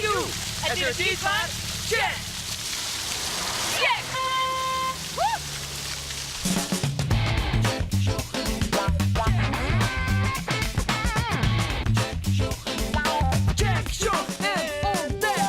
Heidoo! It is tiid foar Tsjek! Tsjek! Tsjek, sjoch en ûntdek!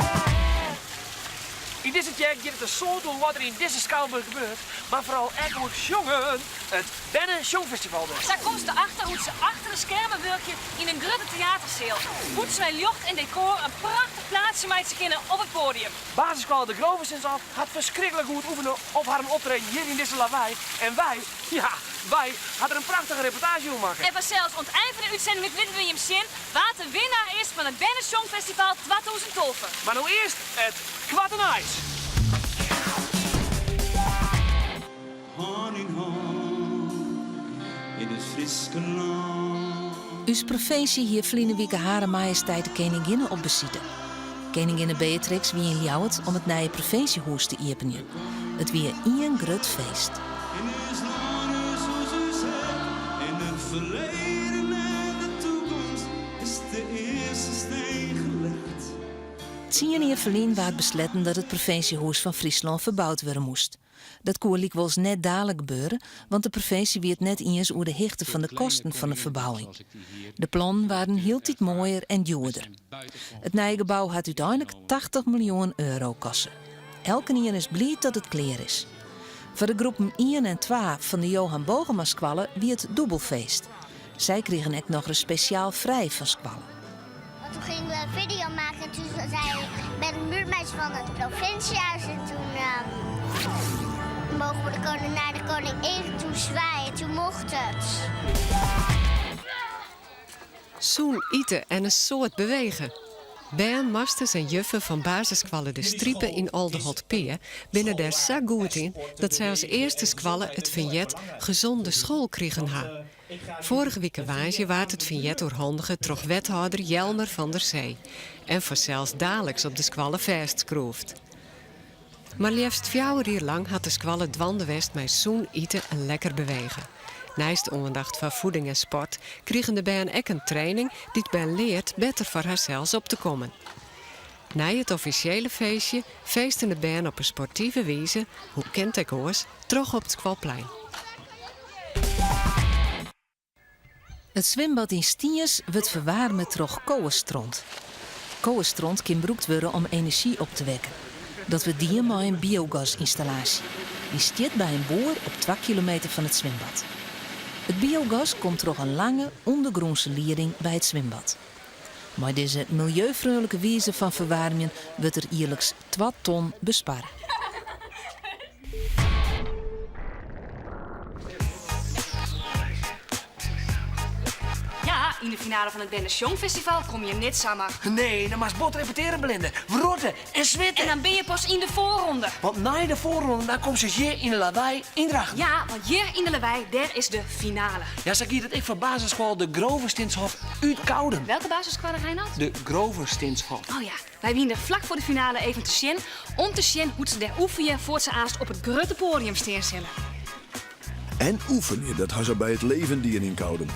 Yn dizze tsjek giet it in soad oer wat der yn dizze skouboarch gebeurt, mar foaral ek oer sjongen, it Berne Sjongfestival dus. Sa komst derachter hoe't se achter de skermen wurkje yn in grutte teaterseal, hoe't se mei ljocht en dekor in prachtich plaatsje meitsje kinne op it poadium. Basisskoalle De Grovestinshof hat ferskriklik goed oefene op harren optreden hjir yn dizze Lawei en wy, ja, wy, ha der in prachtige reportaazje oer makke. En fansels oan it ein fan de útsending litte we jim sjen wa't de winnaar is fan it Berne Sjongfestival 2012. Mar no earst it koarte nijs. Hân yn hân yn it Fryske lân. Us provinsje hie ferline wike Hare Majesteit de Keninginne op besite. Keninginne Beatrix wie yn Ljouwert om it nije provinsjehûs te iepenjen. It wie ien grut feest. In ús lân, ús hûs, ús hert. In it ferleden en de toekomst is de earste steen gelegd. Tsien jier ferlyn waard besletten dat it provinsjehûs fan Fryslân ferboud wurde moast. Dat koe lykwols net dalik gebeure, want de provinsje wie it net iens oer de hichte fan de kosten fan de ferbouwing. De plannen waarden hieltyd moaier en djoerder. It nije gebou hat úteinlik 80 miljoen euro koste. Elkenien is bliid dat it klear is. Foar de groepen ien en twa fan de Johan Bogemaskoalle wie it dûbelfeest. Sy krigen ek nochris spesjaal frij fan skoalle. Want toen gingen we een video maken en toen zei ik, ik ben het buurmeisje van het provinciehuis. En toen ehm, mogen we de koning naar de koningin toe zwaaien. Toen mocht het. Sûn ite en in soad bewege. Bern, masters en juffen fan basisskoalle De Stripe yn Aldeholtpea binne dêr sa goed yn dat sy as earste skoalle it finjet Gezonde School krigen ha. Foarige wike woansdei waard it finjet oerhandige troch wethâlder Jelmer van der Zee en fansels daliks op de skoalle fêstskroefd. Mar leafst fjouwer jier lang hat de skoalle dwaande west mei sûn ite en lekker bewege. Neist oandacht foar voeding en sport krigen de bern ek in training dy't bern leart better foar harsels op te kommen. Nei it offisjele feestje feesten de bern op in sportive wize, hoe kin it ek oars, troch op it skoalplein. It swimbad yn Stiens wurdt ferwaarme troch kowestront. Kowestront kin brûkt wurde om enerzjy op te wekken. Dat wurdt dien mei in biogasynstallaasje. Dy stiet by in boer op twa kilometer fan it swimbad. It biogas komt troch in lange ûndergrûnse lieding by it swimbad. Mei dizze miljeufreonlike wize fan ferwaarmjen wurdt der jierliks twa ton besparre. Ja, yn de finale fan it Berne Sjongfestival kom je net samar. Nee, dan moatst bot repeteare Blinde. Wrotte en switte. En dan bin je pas yn de foarronde. Want nei de foarronde dan komst dus hjir yn de Lawei yn Drachten. Ja, want hjir yn de Lawei, dêr is de finale. Ja, sa giet it ek foar basisskoalle De Grovestinshof út Koudum. Welke basisskoalle, Reinald? De Grovestinshof. Oh ja. Wy wiene der flak foar de finale even te sjen om te sjen hoe't se dêr oefenje foar't se aanst op it grutte poadium stean sille. En oefenje, dat ha se by it leven dien yn Koudum.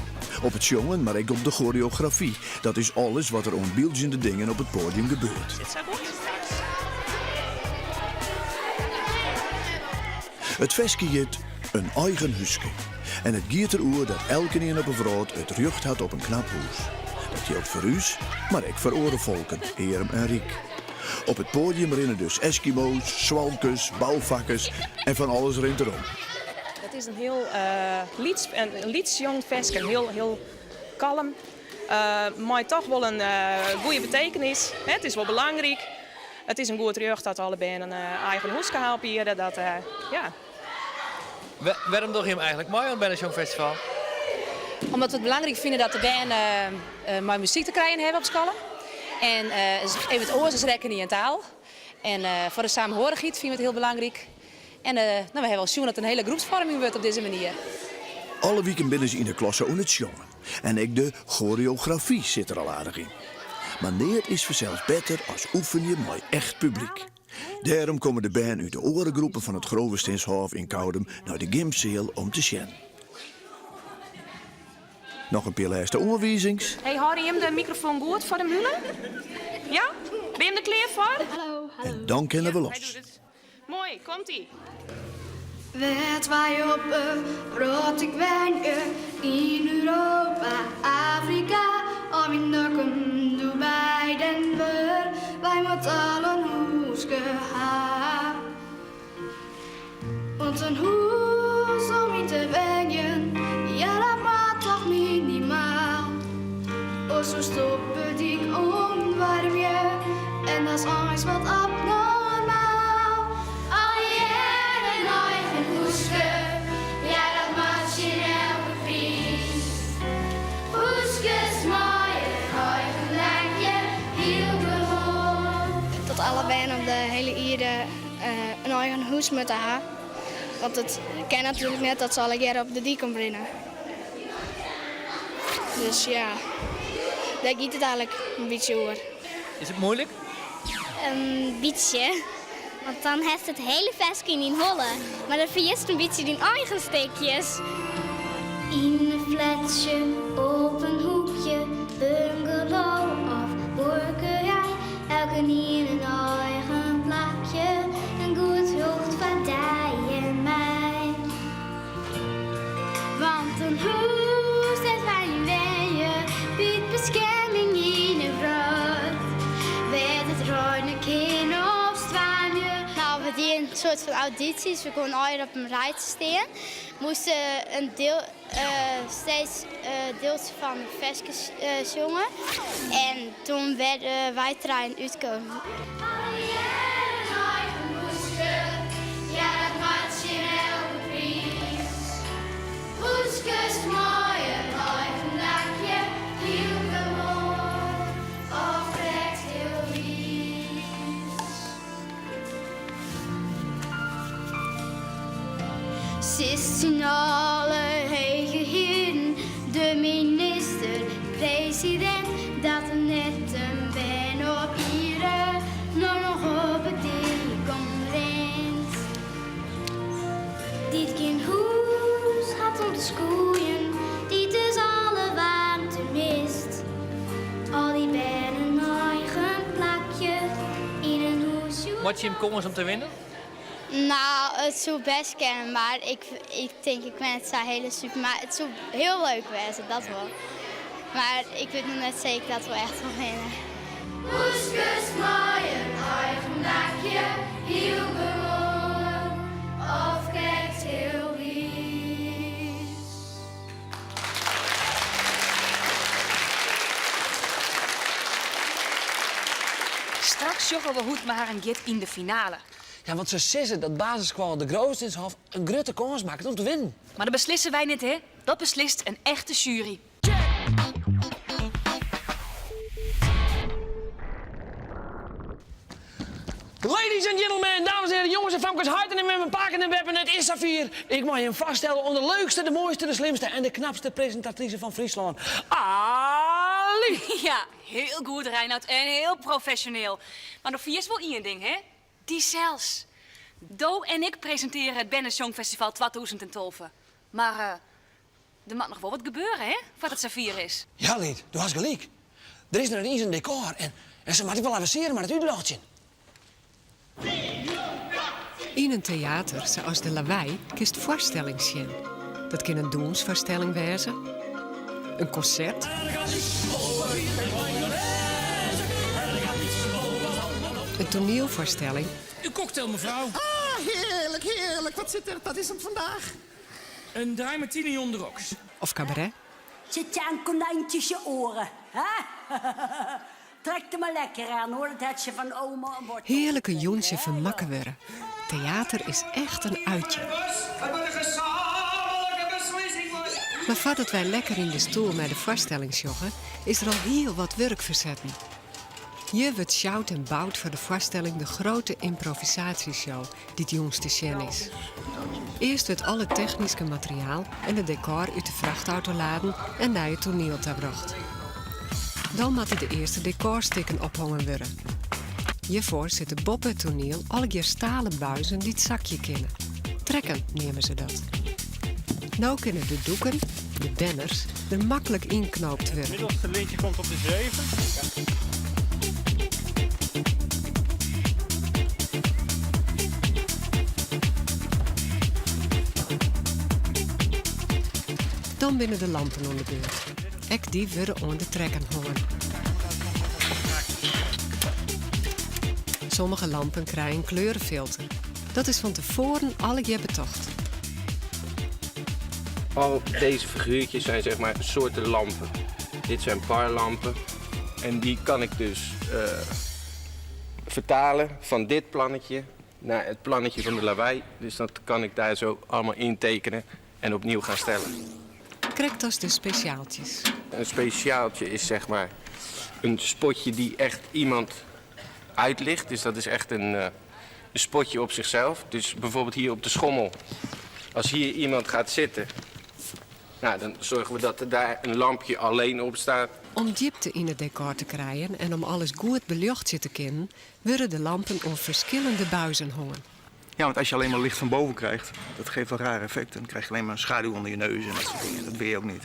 Op it sjongen, mar ek op de choreografy. Dat is alles wat der oan byldzjende dingen op it poadium gebeurt. It ferske hjit In eigen húske en it giet der oer dat elkenien op 'e wrâld it rjocht hat op in knap hûs. Dat jildt foar ús, mar ek foar oare folken, earm en ryk. Op it poadium rinne dus Eskimo's, swalkers, boufakkers en fan alles rint derom. It is in hiel lyts, in lyts jong ferske, hiel, hiel kalm, mei toch wol in goede betekenis. It is wol belangryk. It is in goed rjocht dat alle bern in eigen hûske ha op ierde. Dat, ja. Wêrom dogge jim eigentlik mei oan it Bernesjongfestival? Omdat we it belangryk fine dat de bern mei muzyk te krijen hawwe op skoalle. En even wat oars as rekkenje en taal. En foar de saamhorigheid fine we it hiel belangryk. En no, we hawwe al sjoen dat it in hiele groepsfoarming wurdt op dizze manier. Alle wiken binne se yn de klasse oan it sjongen. En ek de choreografy sit der al aardich yn. Mar neat is fansels better as oefenje mei echt publyk. Dêrom komme de bern út de oare groepen fan it Grovestinshôf yn Koudum nei de gymseal om te sjen. Noch in pear lêste oanwizings. Hey, hâlde jim de mikrofoan goed foar de mûle? Ja? Bin je der klear foar? Hallo, hallo. En dan kinne we Hij los. doet het. Mooi, komt-ie. Wêr't wy op 'e wrâld ek wenje, yn Europa, Afrika of yn Dokkum, Dubai, Denver, wy moatte al in hûske ha. Want in hûs om yn te wenjen, ja dat moat toch minimaal. Oars soest op 'e dyk omdoarmje en dat is eins wat abnormaal. Allegear in eigen hûske, ja dat moat tsjin elke priis. Hûskes mei in eigen dakje, hiel gewoan. Dat alle bern op de hiele ierde in eigen hûs moatte ha. Want it kin natuerlik net dat se allegearre op de dyk omrinne. Dus ja, dêr giet it eigenlik in bytsje oer. Is it muoilik? In bytsje. Want dan hast it hiele ferske yn dyn holle. Mar dan ferjitst in bytsje dyn eigen stikjes. Yn in flatsje, op in hoekje, bungalow of buorkerij. Elkenien in eigen plakje, in goed rjocht foar dy en my. Want in hûs dêr't wy yn wenje, biedt beskerming yn 'e wrâld. Wêr't it reine kin of stoarmje. Nou, we dienen in soart fan audysjes. We koenen allegear op in rijtsje stean. Moasten in diel, steeds dieltsje fan de ferskes sjonge. En toen werden wy trijen útkozen. Allegear in eigen hûske, ja dat moat tsjin elke priis. Hûskes mei in eigen dakje, hiel gewoan of krekt hiel lyts. Sist tsjin alle hege hearen, de minister, presidint, dat der net in bern op ierde no noch op 'e dyk omrint. Dy't gjin hûs hat om te skûljen, dy't dus alle waarmte mist. Al dy bern in eigen plakje yn in hûs. Meitsje jim kâns om te winnen? Nou, it soe bêst kinne, mar ik, ik tink ik ben net sa hiele super. Mar it soe hiel leuk wêze, dat wol. Mar ik wit noch net seker dat we echt wol winne. Hûskes mei in eigen dakje, hiel gewoan of krekt hiel lyts. Straks sjogge we hoe't mei harren giet yn de finale. Ja, want se sizze dat basisskoalle De Grootstinshof in grutte kâns makket om te winnen. Mar dat beslisse wy net, hè? Dat beslist in echte sjuery. Ladies and gentlemen, dames en heren, jongens en famkes, heiten en memmen, paken en beppen, it is safier. Ik mei jim foarstelle oan de leukste, de moaiste, de slimste en de knapste presintatrise fan Fryslân, Aly! Ja, hiel goed Reinoud en hiel profesjoneel. Mar do ferjitst wol ien ding, hè? Dysels. Do en ik presintearje it Bernesjongfestival 2012. Mar eh, der moat noch wol wat gebeure, hè, foar't it safier is. Ja, Liet, do hast gelyk. Der is noch net iens in dekôr en, en se moat ek wol avensearje mei it útljochtsjen. Yn in teater sa as De Lawei kinst foarstellings sjen. Dat kin in dûnsfoarstelling wêze, in konsert, in toanielfoarstelling. Uw cocktail, mevrouw. Ah, heerlijk, heerlijk. Wat zit er? Wat is het vandaag? Een dry martini on the rocks. Of kabaret. Zit je aan konijntjes je oren, hè? Trek er maar lekker aan, hoor. Dat had je van oma een wortel. Hearlike jûntsje fermakke wurde. Teater is echt in uitje. Mar foardat wy lekker yn de stoel nei de foarstelling sjogge, is der al hiel wat wurk fersetten. Hjir wurdt sjoud en boud foar de foarstelling De Grote Improvisatieshow, dy't jûns te sjen is. Earst wurdt al it technyske materiaal en it dekôr út de frachtauto laden en nei it toaniel ta brocht. Dan moatte de earste dekôrstikken ophongen wurde. Hjirfoar sitte boppe it toaniel allegear stalen buizen dy't sakje kinne. Trekken neame se dat. No kinne de doeken, de banners, der maklik ynknoopt Het wurde. middelste lintje komt op de 7. Dan binne de lampen oan de beurt. Ek dy wurde oan de trekken hongen. Sommige lampen krije in kleurefilter. Dat is fan tefoaren allegear betocht. Al deze figuurtjes zijn zeg maar soorten lampen. Dit zijn parlampen. En die kan ik dus eh, vertalen van dit plannetje naar het plannetje van de lawaai. Dus dat kan ik daar zo allemaal intekenen en opnieuw gaan stellen. Krekt as de spesjaaltjes. Een speciaaltje is zeg maar een spotje die echt iemand uitlicht. Dus dat is echt een, eh, een spotje op zichzelf. Dus bijvoorbeeld hier op de schommel. Als hier iemand gaat zitten, nou, dan zorgen we dat er daar een lampje alleen op staat. Om djipte yn it dekor te krijen en om alles goed beljochtsje te kinnen, wurde de lampen oan ferskillende buizen hongen. Ja, want als je alleen maar licht van boven krijgt, dat geeft wel rare effecten. Dan krijg je alleen maar een schaduw onder je neus en dat soort dingen. Dat wil je ook niet.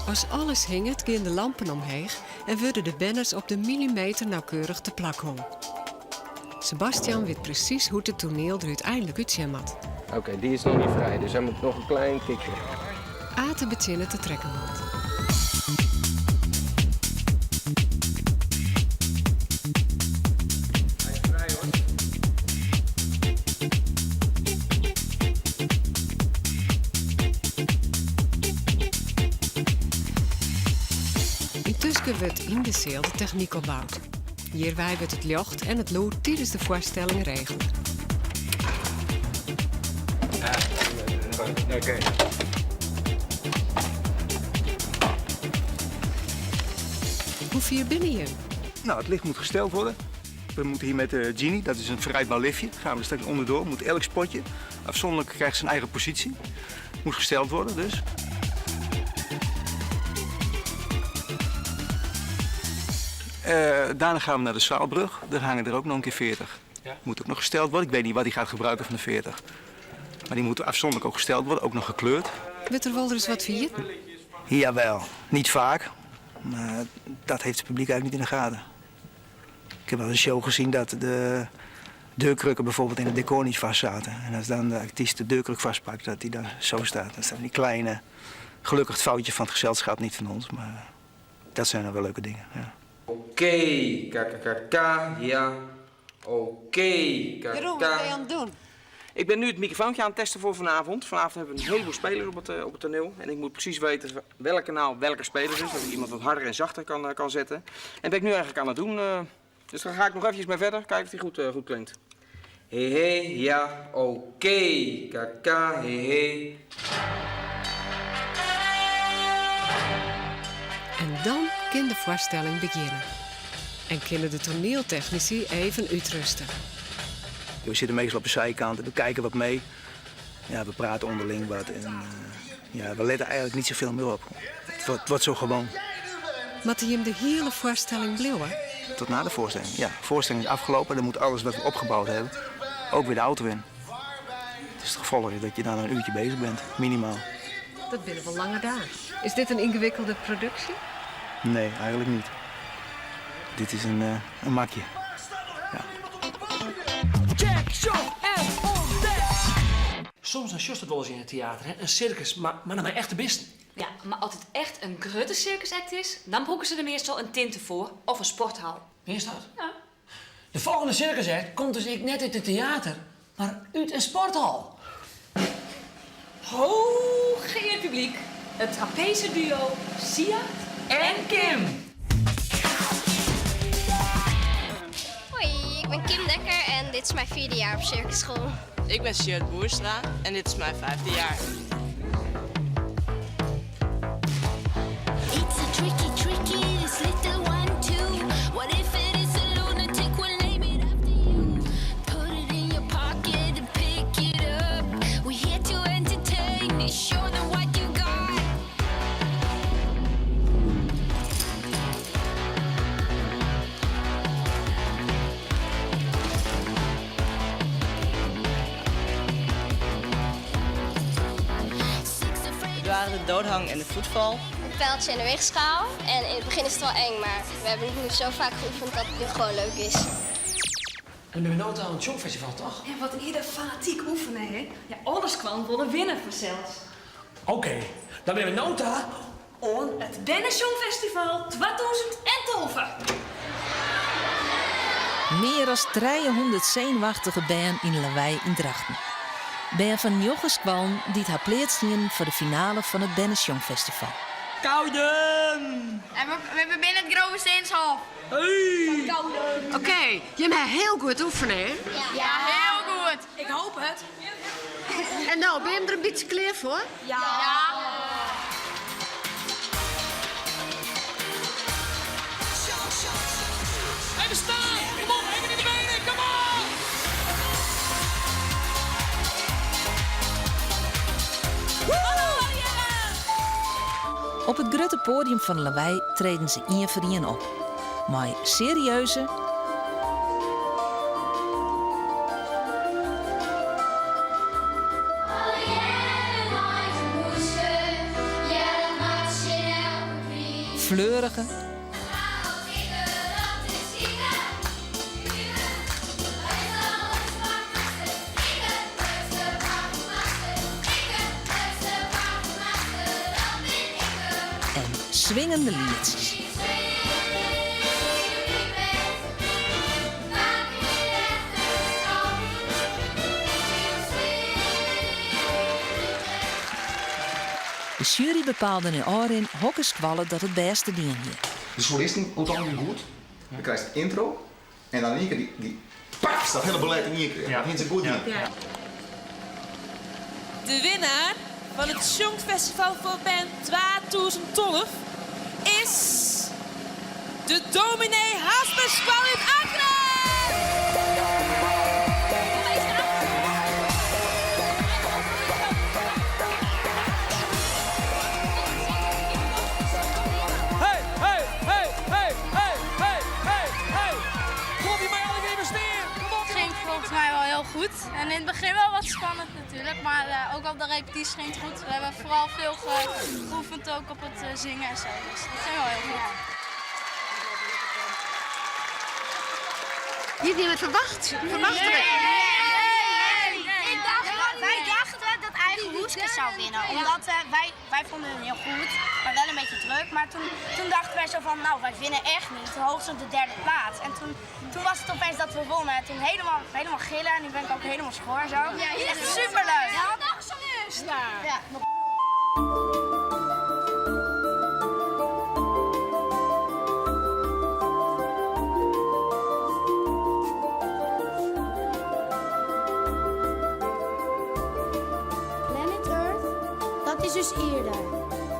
As alles hinget, gean de lampen omheech en wurde de banners op de millimeter nauwkeurich te plak hongen. Sebastian wit presys hoe't it toaniel der úteinlik útsjen moat. Oké, die is nog niet vrij, dus hij moet nog een klein tikje. Ate betsjinnet de trekkenwand. Yntusken wurdt yn de seal de technyk opboud. Hjirwei wurdt it ljocht en it lûd tidens de foarstelling regele. Oké. Hoe fier binne jim? Nou, het licht moet gesteld worden. We moeten hier met de Genie, dat is een verrijdbaar liftje, gaan we er straks onderdoor. Moet elk spotje afzonderlijk krijgt zijn eigen positie. Moet gesteld worden dus. Eh, daarna gaan we naar de Zaalbrug. Daar hangen er ook nog een keer 40. Ja. Moet ook nog gesteld worden. Ik weet niet wat hij gaat gebruiken van de 40. Maar die moeten afzonderlijk ook gesteld worden, ook nog gekleurd. Wurdt der wolris wat ferjitten? Jawel, niet vaak. Maar dat heeft het publiek eigenlijk niet in de gaten. Ik heb wel een show gezien dat de deurkrukken bijvoorbeeld in het decor niet vast zaten. En als dan de artiest de deurkruk vastpakt, dat die dan zo staat. Dat zijn die kleine, gelukkig het foutje van het gezelschap, niet van ons. Maar dat zijn dan wel leuke dingen. Ja. Oké, K, K, K, K, ja. Oké, K, K. Jeroen, wat ben je aan het doen? Ik ben nu het microfoontje aan het testen voor vanavond. Vanavond hebben we een heleboel spelers op het, eh, op het toneel. En ik moet precies weten welk kanaal welke speler is. Dat ik iemand wat harder en zachter kan, eh, kan zetten. En ben ik nu eigenlijk aan het doen. eh, dus daar ga ik nog eventjes mee verder. Kijken of die goed, eh, goed klinkt. Hé, hé, ja, oké, K, K, hé, hé. En dan kin de foarstelling begjinne. En kinne de toanieltechnisy even útruste. We zitten meestal op de zijkant en we kijken wat mee. Ja, we praten onderling wat en eh, ja, we letten eigenlijk niet zoveel meer op. Het wordt, het wordt zo gewoon. Moatte jim de hiele foarstelling bliuwe? Tot na de voorstelling. Ja, de voorstelling is afgelopen. Dan moet alles wat we opgebouwd hebben ook weer de auto in. Het is het gevolg is dat je dan een uurtje bezig bent, minimaal. Dat binne wol lange dagen. Is dit in yngewikkelde produksje? Nee, eigenlijk niet. Dit is een, eh, een makje. Check, show en ontdek! Soms dan sjochst it wolris yn it teater, hè? In sirkus, mar, mar dan mei echte bisten. Ja, mar as it echt in grutte sirkusact is, dan brûke se der meastal in tinte foar of in sporthal. Is dat? Ja. De folgjende sirkusact komt dus ek net út it teater, mar út in sporthal. Hooggeëerd publyk, it trapezeduo Siart en Kim. Hoi, ik ben Kim Dekker en dit is mijn vierde jaar op circusschool. Ik ben Sjoerd Boerstra en dit is mijn vijfde jaar. It's a tricky, tricky, this little one too. What if it is a lunatic? We'll name it after you. Put it in your pocket and pick it up. We're here to entertain. Show them what you got. Het waren de doodhang en de voetval. Een pijltje en een weegschaal. En in het begin is het wel eng, maar we hebben het nu zo vaak geoefend dat het nu gewoon leuk is. En we hebben al een Songfestival, toch? En wat ieder fanatiek oefenen, hè? Ja, alles kwam willen winnen vanzelfs. Oké, Dan binne we no ta oan it Bernesjongfestival 2012. Mear as 300 senuwachtige bern yn Lawei yn Drachten. Bern fan njoggen skoallen dy't har pleatst hienen foar de finale fan it Bernesjongfestival. Koudum! En we binne it Grove Stinshof. Hey! Oké, jimme ha hiel goed oefene, hè? Ja, hiel goed. Ik hoop it. En no, binne jimme der in bytsje klear foar? Ja. Even staan! Kom op, even in de benen, kom op! Op it grutte poadium fan Lawei treden se ien foar ien op. Mei serieuze, fleurige, en swingende lietsjes. De sjuery bepaalde nei ôfrin hokker skoalle dat it bêste dien hie. De solisten oer it algemien goed. Dan krijst het intro en dan in ien kear dy, dy paf, dat hiele ballet yn ien kear. Dat hiene se goed dien. De winnaar fan it Sjongfestival foar Bern 2012 is de Dominee Hasperskoalle út Akkrum! Hey, hey, hey, hey, hey, hey, hey, hey! Kom op, je mag alle even staan! Kom op! Het ging volgens mij wel heel goed. En in het begin wel wat spannend natuurlijk, maar ook op de repetitie ging het goed. We hebben vooral veel geoefend ook op het zingen en zo, dus dat ging wel heel goed. Hienen jimme it ferwachte? Ferwachte Nee. Ik dacht, wij dachten dat Eigen Hoeske zou winnen. Omdat wij vonden hun heel goed, maar wel een beetje druk. Maar toen dachten wij zo van, nou wij winnen echt niet. Hoogstens de derde plaats. En toen was het opeens dat we wonnen. En toen helemaal gillen en nu ben ik ook helemaal schor en zo. Ja, echt superleuk. Ja, nog solist. Ja. Ja. Planet Earth, dat is dus ierde.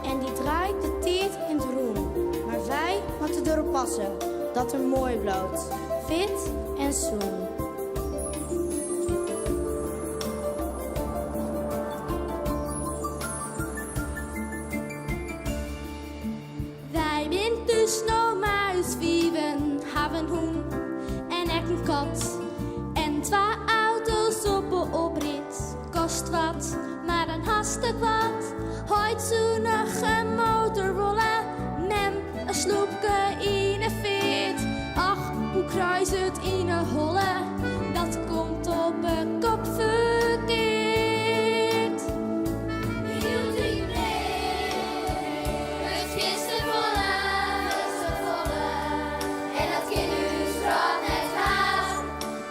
En dy draait de tiid yn it rûn. Mar wy moatte derop passe dat er moai bliuwt, fit en sûn. Wy binne thús no mar ús fiven, hawwe in hûn en ek in kat. En twa auto's op 'e oprit, kost wat, mar dan hast it wat. Heit soe noch in motor wolle, mem in sloepke yn 'e feart. Ach, hoe krij se it yn 'e holle, dat komt op 'e kop ferkeard. Hieltyd mear, it is te folle, te folle. En dat kin ús wrâld net haad,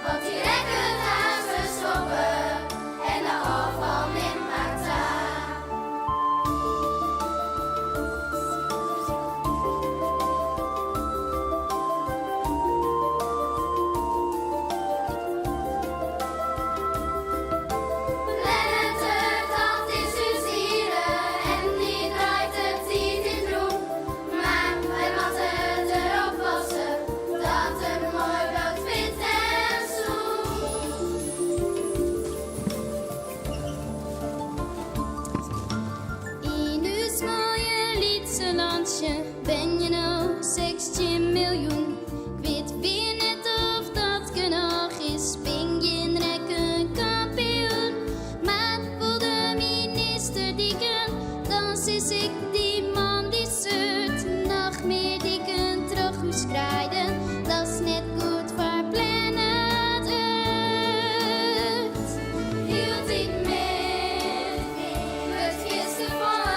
want dy rekket aanst ferstoppe en de ôffal nimt mar ta. Planet Earth, dat is ús ierde en dy draait de tiid yn 't rûn. Mar wy moatte derop passe dat er moai bliuwt, fit en sûn. Yn ús moaie lytse lantsje wenje no 16 miljoen. 'k Wit wier net oft dat genôch is, bin gjin rekkenkampioen. Mar wol de minister diken, dan sis ik dy man dy seurt. Noch mear diken troch ús greiden, dat is net goed foar Planet Earth. Hieltyd mear, wurdt fierste folle.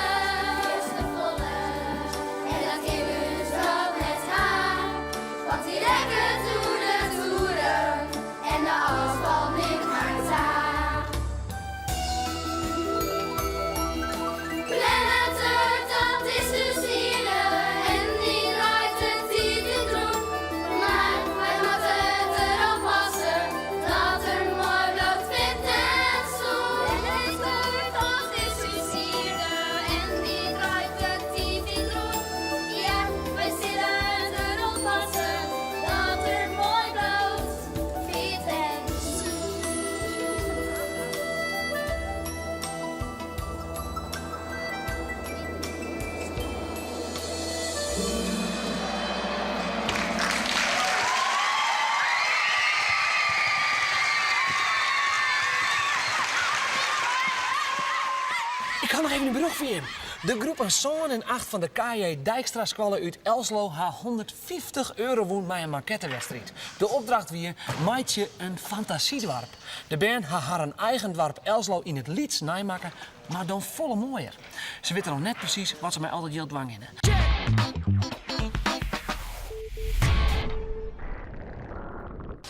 Hearrenfean. De groepen sân en acht fan de KJ Dijkstraskoalle út Elslo ha 150 euro wûn mei in makettewedstriid. De opdracht wie, meitsje in fantasydoarp. De bern ha harren eigen doarp Elslo yn it lyts neimakke, mar dan folle moaier. Se witte noch net presys wat se mei al dat jild dwaan geane.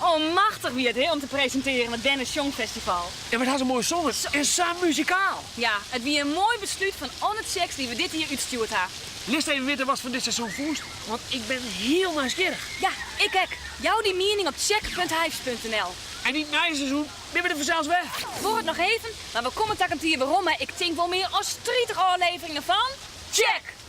Oh, machtich wie it hè, om te presintearjen it Berne Sjongfestival. En wat ha se moai songen en sa muzikaal! Ja, it wie in moai beslút fan alle tsjecks dy't we dit jier útstjoerd ha. Litst even witte watst fan dit seizoen fûnst, want ik bin hiel nijsgjirrich. Ja, ik ek. Jou dyn miening op tsjek.hyves.nl. En yn it nije seizoen binne we der fansels wer. Duorret noch even, mar we komme takom jier werom mei ik tink wol mear as 30 ôfleveringen fan Tsjek!